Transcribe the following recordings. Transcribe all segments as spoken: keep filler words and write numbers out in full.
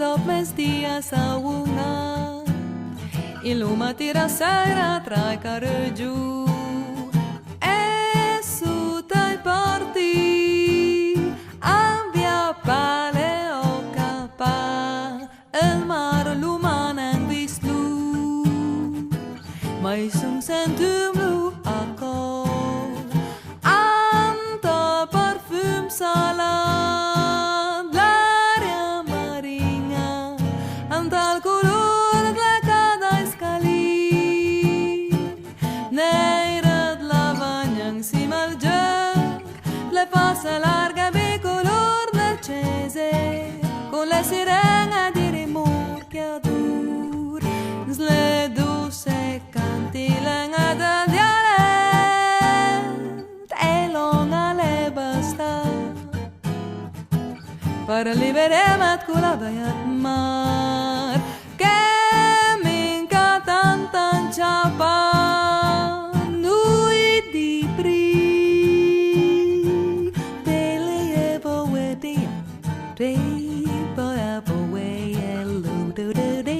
Dòp mesdì a Sauna, i l'oma tirà sèira tra i careugiù e sota i pòrti, anvia pale o capà, ël mar l'oma nen vistlo, ma i son sentumlo a cò. Ant ël parfum salà, l'aria marin-a, ant ël color dle ca dai scalin, nèire dla lavagna ansima al gieuc, le fasse larghe bicolor dle cese, con le siren-e dij rimorcjador, sle dosse cantilen-e dël dialèt. E lòn a l'é bastà për libereme ëd cola vëia ëd mar che m'inca tant anciapà. Noi di pri, te le e po e ti, te po e po e e lu du du di.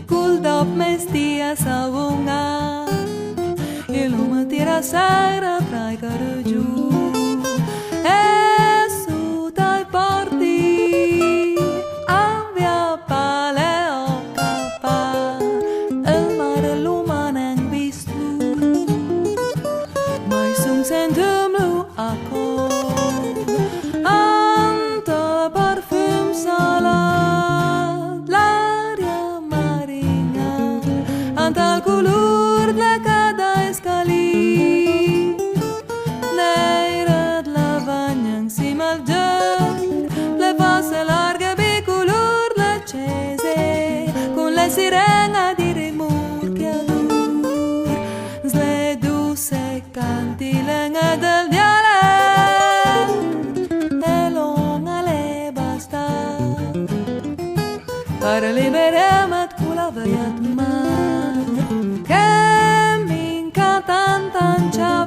Col dòp mesdì a Sauna, i l'oma tirà sèira tra i careugiù e sota i pòrti, anvia pale o capà, ël mar l'oma nen vistlo, ma i son sentumlo a cò. Ant ël parfum salà, l'aria marin-a, ant ël color dle ca dai scalin, nèire dla lavagna ansima al gieuc, le fasse larghe bicolor dle cese, con le siren-e dij rimorcjador, sle dosse cantilen-e dël dialèt, e lòn a l'é bastà për libereme ëd cola vëia ëd mar che m'inca tant anciapà.